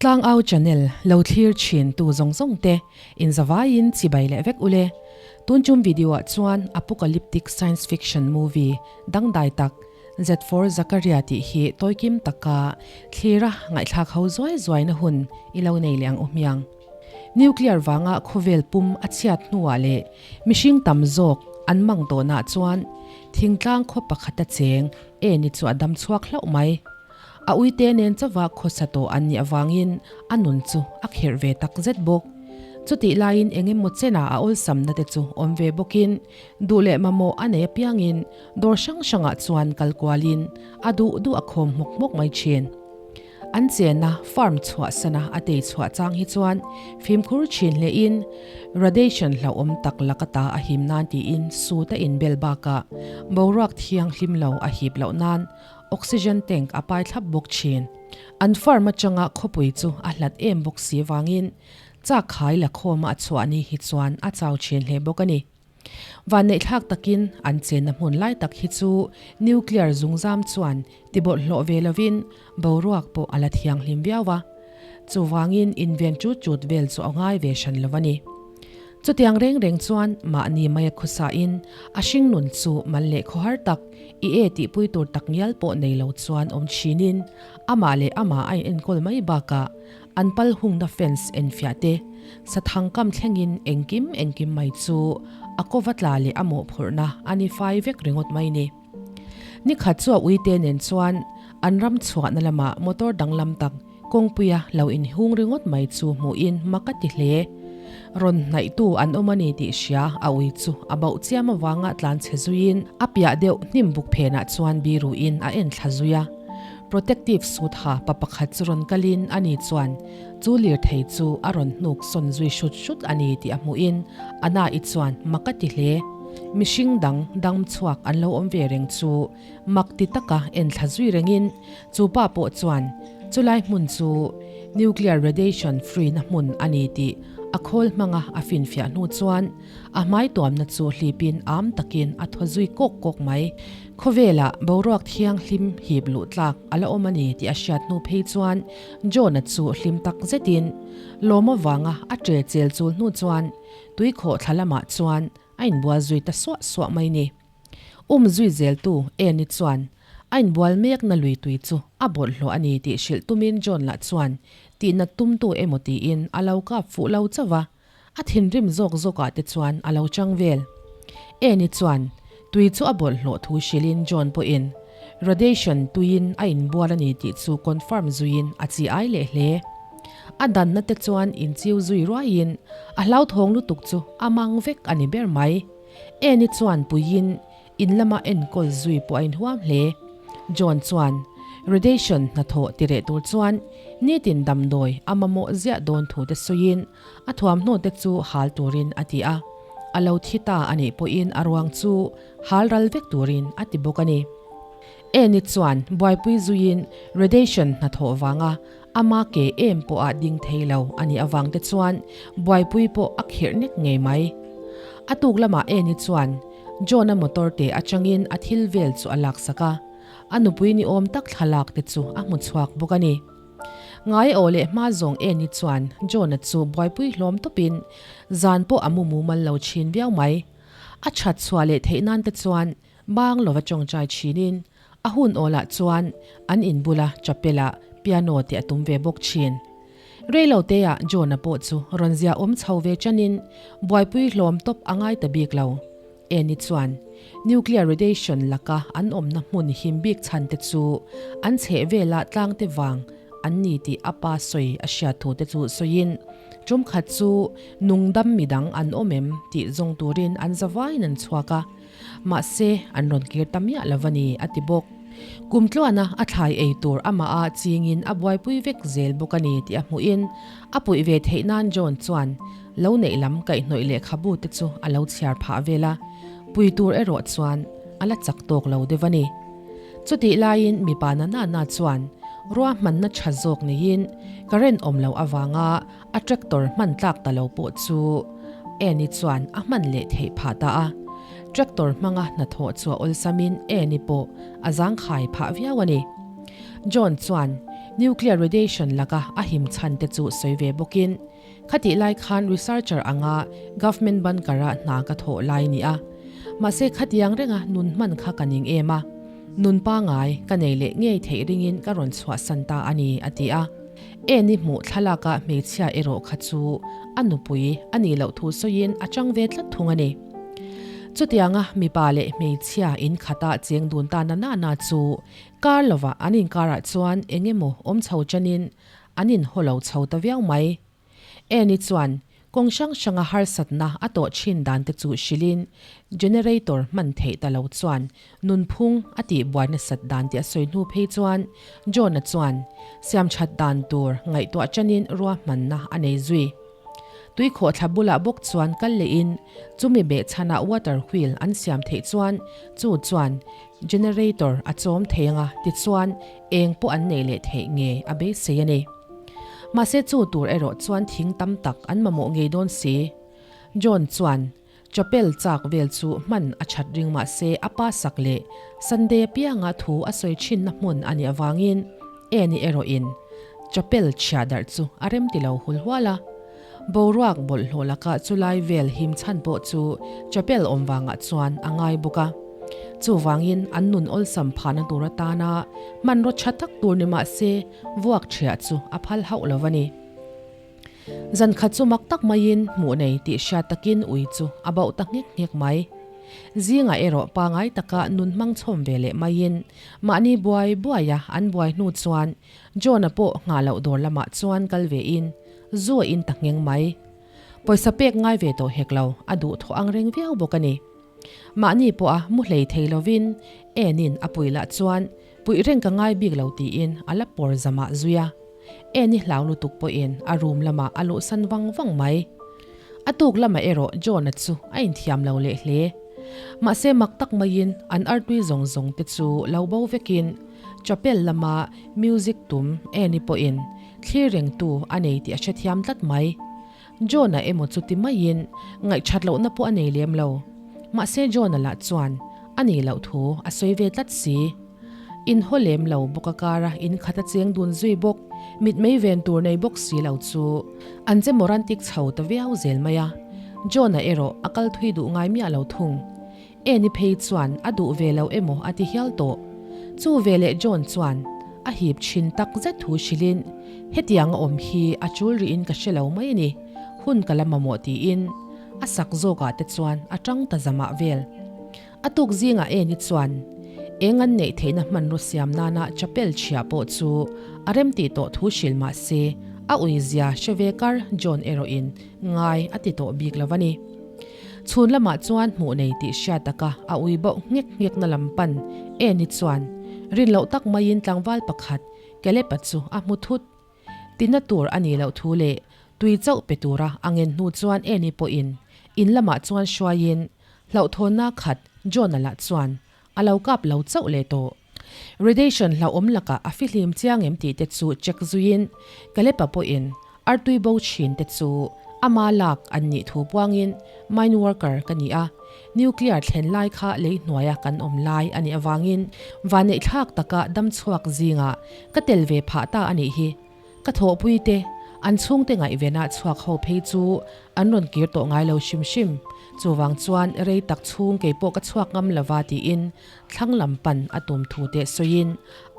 Tlangau channel lo thlir thin tu zawng zawng te in zavaiin chibai leh vek ule. Tun chum video ah chuan apocalyptic science fiction movie dangdai tak Z for Zakaria tih hi tawikim taka thlira ngaihthlak ho zuai zuaina hun i lo nei leh ang u hmiang. Nuclear vanga khawvel pum a chhiat hnuah leh mihring tam zawk an mang tawnah chuan thingtlang khaw pakhata cheng e ni chu a dam chhuak hlauh mai. A uite nen chauha khawsa tawh an nih avangin a nun chu a kherh ve tak zet bawk. Chutih laiin eng emaw chenah a awlsamna te chu awm ve bawkin duh leh mamawh a nei apiangin dawr hrang hrangah chuan kal kualin a duh duh a khawm hmawk hmawk mai thin. An chenna farm chhuahsana a tei chhuah chang hi chuan fimkhur thin hlein radiation hlauhawm tak laka ta a him nan tiin suit a inbel bakah boruak thianghlim lo a hip loh nan oxygen tank a pai thlap bawk thin. An farm atanga khawpui chu a hlat em bawk si vangin chak khai la khawma a chhuah ni hi chuan a chau thin hle bawk a ni. Vanneihthlak takin an chenna hmun lai tak hi chu nuclear zungzam chuan tibawlhhlawh ve lovin boruak pawh a la thianghlim viau a. Chuvangin inven chut chut vel chu a ngai ve hran lo a ni. Chutiang reng reng chuan mahni maia khawsain a hringnun chu mal leh khawhar tak i e tihpui tur tak ngial pawh nei lo chuan awm thinin amah leh amah a inenkawl mai bakah An pal hungna fence enfiah te, sathang kam thlengin engkim engkim mai chu a kova tla leh a mawhphurhna a ni fai vek ringawt mai ni. Ni khat chu a uite nen chuan an ram chhuahna lamah motor danglam tak kawngpuia lo inhung ringawt mai chu hmuhin mak a ti hle. Rawn hnaihtu an awm a ni tih hria a ui chu a bauh chiam avanga tlan chhe zuiin a piah deuh hnim buk phenah chuan biruin a en thla zui a. Protective suit ha pa pakhat chu rawn kalin ani chuan chu lirthei chu a rawn hnuk sawn zui hrut hrut a ni tih a hmuhin Ana-i chuan mak a ti hle. Mihring dang dang chhuak an lo awm ve reng chu mak ti taka en thla zui rengin chu pa pawh chuan chulai hmun chu nuclear radiation free na hmun a ni tih a khawl hmanga a finfiah hnu chuan a hmai tuamna chu hlipin am takin a thaw zui kawk kawk mai. Khawvelah boruak thianghlim hip luh tlak a la awm a ni tih a hriat hnu phei chuan John-a chu hlim tak zetin lawm avanga a ṭe chel chul hnu chuan tuikhawh thla lamah chuan a inbual zui ta suah suah mai ni. Um zui zeltu Annie chuan a inbual mekna lui tui chu a bawlhhlawh a ni tih hrilh tumin John lah chuan tihnat tumtu emaw tiin a lo kap fuh lo chauh va. A thinrim zawk zawkah te chuan a lo chang vel. Annie chuan tui chu a bawlhhlawh thu hrilhin John pawhin radiation tuiin a inbual a ni tih chu confirm zuiin a chi ai leh hle. A danna te chuan inchiu zui ruaiin a hlauthawng lutuk chu a mang vek a ni ber mai. Annie chuan puiin In lama enkawl zui pawh a inhuam hle. John chuan radiation hnathawh ti reh tur chuan nitin damdawi a mamawh ziah dawn thu te sawiin a thuamhnaw te chu hal turin a ti a. A lo thi ta a nih pawhin a ruang chu hal ral vek turin a ti bawk a ni. Annie chuan buaipui zuiin radiation hnathawh vanga ama ke em pawh a ding thei lo a nih avang te chuan buaipui pawh a khirh nek ngei mai. A tuk lamah Annie chuan John-a motor te atangin a thil vel chu a laksak a, a nupui ni awm tak thlalak te chu a hmu chhuak bawk a ni. Ngai aw leh hma zawng Annie chuan John-a chu buaipui hlawm tawpin zan pawh a mu mumal lo thin viau mai. A that chhuah leh theih nan te chuan bang lova tawngtai thinin a hun awlah chuan an inbula chapel-ah piano te a tum ve bawk thin. Reiloteah John-a pawh chu rawn zia awm chho ve chanin buaipui hlawm tawp a ngai ta bik lo. Annie chuan nuclear radiation laka an awmna hmun him bik chhan te chu an chheh velah tlangte vang an ni tih a pa sawi a hriat thu te chu sawiin tum khat chu nungdam midang an awm em tih zawng turin an zavaiin an chhuak a. Mahse, an rawn kir ta miah lo a ni, a ti bawk. Kum tluana a thlai ei tur amah a chingin a buaipui vek zel bawk a ni tih a hmuhin a puih ve theih nan John chuan lo neih lam kaihhnawih lehkhabu te chu a lo chhiar phah vel a, pui tur erawh chuan a la chak tawk lo deuh a ni. Chutih laiin mipa na na na chuan ruahmanna tha zawk neiin current awm loh avanga a tractor hman tlak ta lo pawh chu Annie chuan a hman leh theih phah ta a. Tractor hmanga hnathawh chu a awlsamin Annie pawh a zangkhai phah viau a ni. John chuan Nuclear radiation laka a him chhan te chu sawi ve bawkin, Khatih lai khan researcher anga government bunker-a hna ka thawh lai ni a. Mahse khatiang renga nun hman kha ka ning em a. Nun pangai ka nei leh ngei theih ringin ka rawn chhuahsan ta a ni, a ti a. Eni hmuh thlalaka hmeichhia erawh kha chu a nupui a nih loh thu sawiin a chang ve tlat thung a ni. Chutianga mipa leh hmeichhia inkhata cheng dun ta na nana chu kar lovah an inkarah chuan eng emaw awm chho chanin an inhaw lo chho ta viau mai. Eni chuan kawng hrang hranga harsatna a tawh thin dan te chu hrilhin generator hman theih ta lo chuan nunphung a tih buai nasat dan tih a sawi hnu phei chuan John-a chuan siamthat dan tur ngaihtuah tanin ruahmanna a nei zui. Tuikhawhthla bulah bawk chuan kal lehin chumi behchhanah water wheel an siam theih chuan chu chuan generator a chawm thei anga tichuan eng pawh an neih leh theih nge a beisei a ni. Mahse chu tur erawh chuan thing tam tak an mamawh ngei dawn si. John chuan chapel chak vel chu hman a that ring mahse a pa sak leh Sunday apianga thu a sawi thinna hmun a nih avangin Annie erawhin chapel chhia darh chu a remti lo hul hual a. Boruak bawlhhlawh lakah chulai vel him chhan pawh chu chapel awm vangah chuan a ngai bawk a. Chuvangin an nun awlsam phahna tur atana hmanraw tha tak tur ni mah se vuak thiah chu a phal hauh lo a ni. Zan khat chu mak tak maiin hmuh nei tih hriat takin ui chu a bauh ta nghek nghek mai. Zingah erawh pangai taka nun hmang chhawm ve leh maiin mahni buai buaia an buai hnu chuan John-a pawh nghah loh dawr lamah chuan kal vein zu a in ta ngheng mai. Pawisa pek ngai ve tawh hek lo, a duh thawh ang reng viau bawk a ni. Mahni pawha mu hlei thei lovin Enin a pui lah chuan puih reng ka ngai bik lo tiin a la pawr zamah zui a. Eni hlau lutuk pawhin a room lamah a luhsan vang vang mai. A tuk lamah erawh John-a chu a inthiam lo leh hle. Mahse mak tak maiin an artui zawng zawng te chu lo bo vekin chapel lama music tum Eni pawhin thlir rengtu a nei tih a hrethiam tlat mai. John-a emaw chu ti maiin ngaihthat lohna pawh a nei lem lo. Mahse John-a lah chuan a nih loh thu a sawi ve tlat si. Inhaw lem lo bawk a kara inkhat a cheng dun zui bawk, mitmei ven tur nei bawk si lo chu an che morantic chho ta viau zel mai a. John-a erawh a kal thui duh ngai miah lo thung. Eni phei chuan a duh ve lo emaw a ti hial tawh. Chu veleh John chuan a hip thin tak zet thu hrilhin, Hetiang a awm hi a chul rihin ka hre lo mai a ni, hun ka la mamawh tiin a sak zawkah te chuan a tang ta zamah vel. A tuk zingah Eni chuan eng an neih theihna hmanraw siam nana chapel chhia pawh chu a remtih tawh thu hrilh mah se a uizia hre ve kar John erawhin ngai a ti tawh bik lo a ni. Chhun lamah chuan hmuh nei tih hriat taka a ui bauh nghek nghekna lam pan Eni chuan rin loh tak maiin tlangval pakhat Caleb-a chu a hmu thut. Tina tur a nih loh thu leh tui chauh pe tura a ngen hnu chuan Eni pawhin in lamah chuan hruaiin hlauhthawnna khat John-a lah chuan a lo kap lo chauh leh tawh. Radiation hlauhawm lakah a fihlim chiang em tih te chu check zuiin Caleb-a pawhin Artui bo thin te chu ama lak an nih thu puangin mine worker ka ni a, nuclear thlen lai kha lei hnuaia kan awm lai a nih avangin vanneihthlak taka damchhuak zingah ka tel ve phah ta a nih hi. Ka thawhpui te, an chhungte ngaihvena chhuak ho phei chu an rawn kir tawh ngai lo hrim hrim. Chuvang chuan rei tak chhung kei pawh ka chhuak ngam lova tiin thlang lam pan a tum thu te sawiin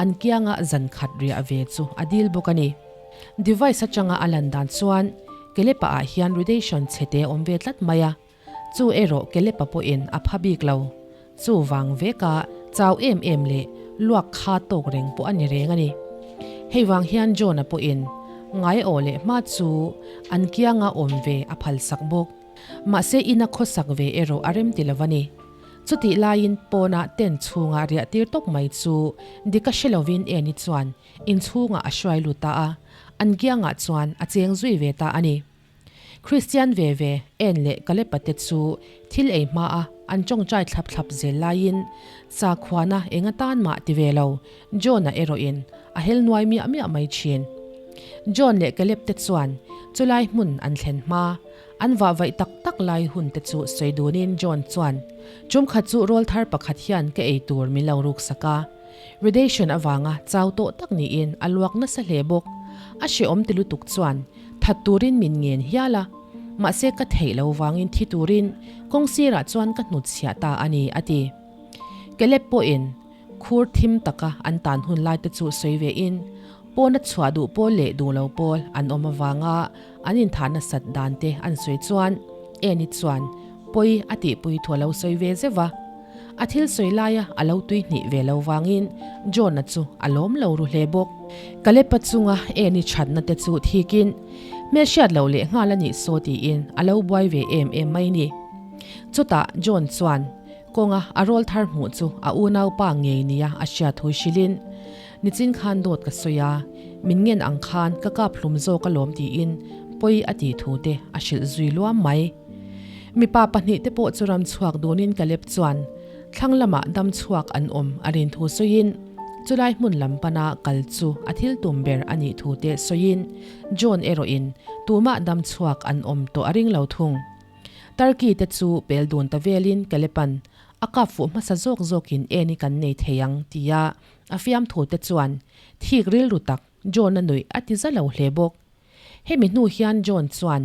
an kianga zan khat riah ve chu a dil bawk a ni. Device atanga a lan dan chuan Kelepa ah hian radiation chhete a awm ve tlat mai a, chu erawh Kelepa pawhin a pha bik lo. Chu vang veka chau em em leh luak kha tawk reng pawh a ni reng a ni. Hei vang hian John-a pawhin ngai aw leh hma chu an kianga awm ve a phalsak bawk. Mahse ina khawsak ve erawh a rem ti lo a ni. Chutih laiin pawnah tent chhunga riah tir tawp mai chu dik a hre lovin Eni chuan Inchhungah a hruai lut ta a, an kiangah chuan a cheng zui ve ta a ni. Kristian ve ve En leh Kalepa te chu thil ei hmaa an tawngtai thlap thlap zel laiin sakhuana eng atan mah ti ve lo John-a erawhin a hel nuai miah miah mai thin. John leh Kalep te chuan chulai hmun an thlen hma an vah vaih tak tak lai hun te chu sawi dunin John chuan, Tumkhat chu rawlthar pakhat hian ka ei tur min lo ruksak a. Radiation avanga chau tawh tak niin a luak nasa hle bawk. A hrehawm ti lutuk chuan that turin min ngen hial a, mahse ka theih lo vangin thi turin kawng sirah chuan ka hnutchhiah ta a ni, a ti. Caleb pawhin khur thim taka an tan hun lai te chu sawi ve in, pawna chhuah duh pawl leh duh lo pawl an awm avanga an inthah nasat dan te an sawi chuan Annie chuan pawi a tihpui thu a lo sawi ve zeuh va. A thil sawi laia a lo tui hnih ve lo vangin John-a chu a lawm lo ru hle bawk. Caleb-a chunga Annie thatna te chu thikin hmelhriat loh leh nghal a nih saw tiin a lo buai ve em em mai ni. Chutah John chuan Kawnga a rawl thar hmuh chu a unaupa ngei nia a hriat thu hrilhin, Nichin khan dawt ka sawi a, min ngen ang khan ka kap hlum zawk alawm tiin pawi a tih thu te a hrilh zui luam mai. Mipa pahnihte pawh chu ram chhuak dunin Caleb chuan thlang lamah dam chhuak an awm a rin thu sawiin, chulai hmun lam pana kal chu a thil tum ber a nih thu te sawiin John erawhin tumah dam chhuak an awm tawh a ring lo thung. Turkey te chu pel dun ta velin Kalepan a kap fuh hmasa zawk zawkin en i kan nei thei ang tia a fiamthu te chuan thik rilru tak John a nuih a ti za lo hle bawk. Hemi hnu hian John chuan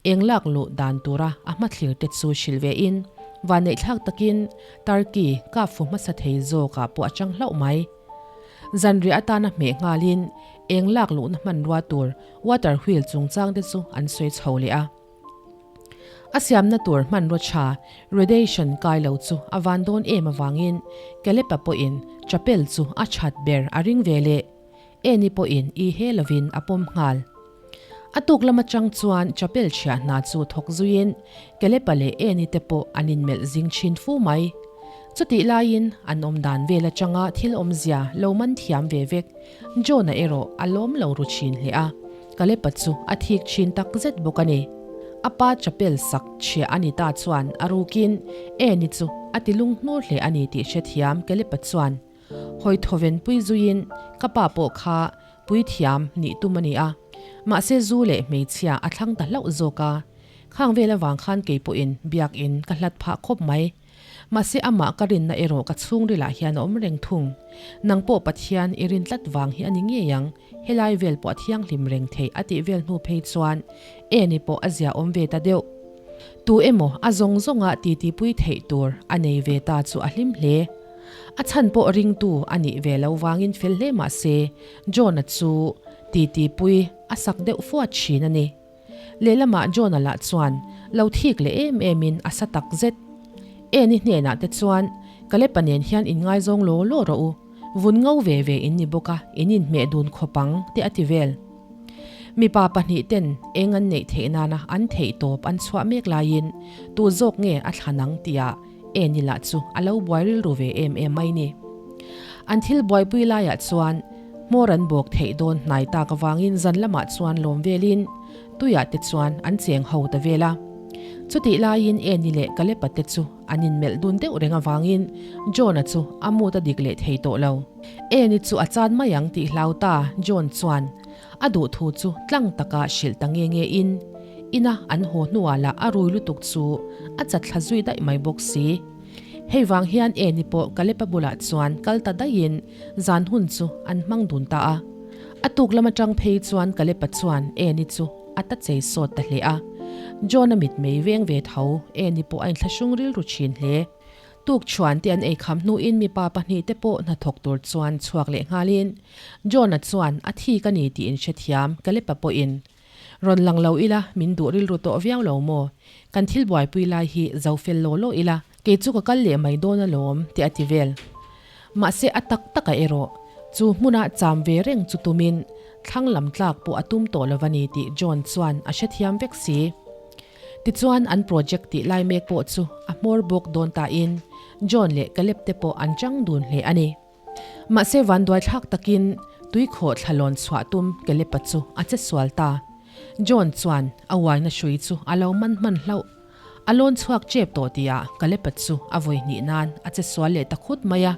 eng lak luh dan tura a hmathlir te chu hrilh ve in vanneihthlak takin Turkey kap fuh hmasa thei zawkah pawh a chang hlauh mai. Zanriah atana hmeh nghalin eng lak luhna hmanrua tur water wheel chungchang te chu an sawi chho leh a. A siamna tur hmanraw tha radiation kai lo chu a van dawn em avangin Caleb-a pawhin chapel chu a that ber a ring ve leh. Annie pawhin i he lovin a pawm nghal. A tuk lam atang chuan chapel chhiah hna chu thawk zuiin Caleb-a leh Annie te pawh an inmelh zing thin fu mai. Chutih laiin an awm dan vel atanga thil awmzia lo man thiam ve vek John-a erawh a lawm lo ru thin hle a, Caleb-a chu a thik thin tak zet bawk a ni. A pa chapel sak chhiah a ni ta chuan a rukin Annie chu a ti lung hnur hle a ni tih hrethiam Caleb-a chuan hawi thawven pui zuiin ka pa pawh kha puithiam nih tum a ni a, mahse zu leh hmeichhia a thlang ta hlauh zawk a, khang vel avang khan kei pawhin biakin ka hlat phah khawp mai. Mahse amah ka rinna erawh ka chhungrilah hian a awm reng thung. Nang pawh Pathian i rin tlat vang hi a ni ngei ang, helai vel pawh a thianghlim reng theih a tih vel hnu phei chuan Annie pawh a zia awm ve ta deuh. Tu emaw a zawng zawnga titipui theih tur a nei ve ta chu a hlim hle. A chhan pawh ringtu a nih ve lo vangin fel hle mah se John-a chu titipui a sak deuh fuat thin a ni. Lehlamah John-a lah chuan lo thik leh em emin a sa tak zet. Annie hnenah te chuan, Caleb-a nen hian inngaizawng law law rawh u, vun ngo ve ve in ni bawk a, in inhmeh dun khawp ang, te a ti vel. Mipa pahnihten eng an neih theih nana an theih tawp an chhuah mek laiin tu zawk nge a thlan ang tia Annie lah chu a lo buai rilru ve em em mai ni. An thil buaipui laiah chuan hmawr an bawk theih dawn hnai tak avangin zan lamah chuan lawm velin tuiah te chuan an cheng ho ta vel a. Chutih laiin Annie leh Caleb-a te chu an inmelh dun deuh reng avangin John-a chu a mood a dik leh thei tawh lo. Annie chu a chan mai ang tih hlau ta John chuan A duh thu chu tlang taka hrilh ta nge nge in, ina an haw hnuah lah a rui lutuk chu a chat thla zui daih mai bawk si. Hei vang hian Eni pawh Kalepa bulah chuan kal ta daihin zan hun chu an hmang dun ta a. A tuk lam atang phei chuan Kalepa chuan Eni chu a ta chei sawt ta hle a. John-a mitmei veng ve tho Eni pawh a inthlahrung rilru thin hle. Tuk chhuan te an ei kham hnuin mipa pahnihte pawh hnathawk tur chuan chhuak leh nghalin John-a chuan a thik a ni tih in hrethiam Caleb-a pawhin rawn lang lo ila min duh rilru tawh viau lo maw? Kan thil buaipui lai hi zo fel law law ila kei chu ka kal leh mai dawn alawm te a ti vel. Mahse a tak taka erawh chu hmuna cham ve reng chu tumin thlang lam tlak pawh a tum tawh lo a ni tih John chuan a hrethiam vek si. Tichuan an project tih lai mek pawh chu a hmawr bawk dawn tain John leh Caleb te pawh an chang dun hle a ni. Mahse vanduaithlak takin tuikhawh thla lawn chhuah tum Caleb-a chu a che sual ta. John chuan a uaina hrui chu a lo man hman hlauh. A lawn chhuak tep tawh tihah Caleb-a chu a vawi hnih nan a che sual leh ta khut mai a.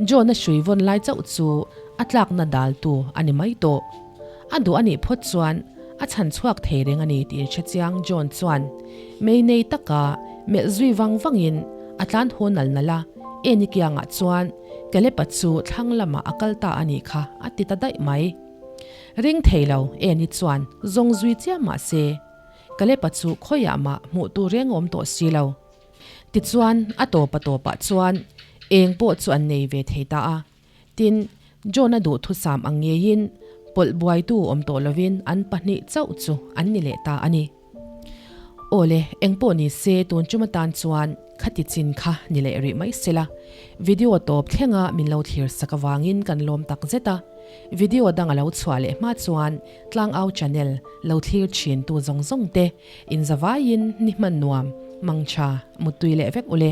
John-a hrui vawn lai chauh chu a tlakna daltu a ni mai tawh. A duh a nih phawt chuan a chhan chhuak thei reng a ni tih inhre chiang John chuan mei nei taka melh zui vang vangin a tlan haw nal nal a. Eni kiangah chuan Caleb-a chu thlang lamah a kal ta a nih kha a ti ta daih mai. Ring thei lo, Eni chuan zawng zui chiam mah se, Caleb-a chu khawiah mah hmuh tur reng awm tawh si lo. Tichuan, a tawpa tawpah chuan eng pawh chu an nei ve thei ta a. Tin, John-a duhthusam ang ngeiin pawlh buaitu awm tawh lovin an pahnih chauh chu an ni leh ta a ni. Aw le, eng pawh ni se tun chum atan chuan khati chin kha ni leh rih mai sela. Video tawp thlenga min lo thlir sak avangin kan lawm tak zet a. Video dang a lo chhuah leh hma chuan Tlangau channel lo thlir thin tu zawng zawng te inzavaiin ni hman nuam, mangtha, muttui leh vek ule.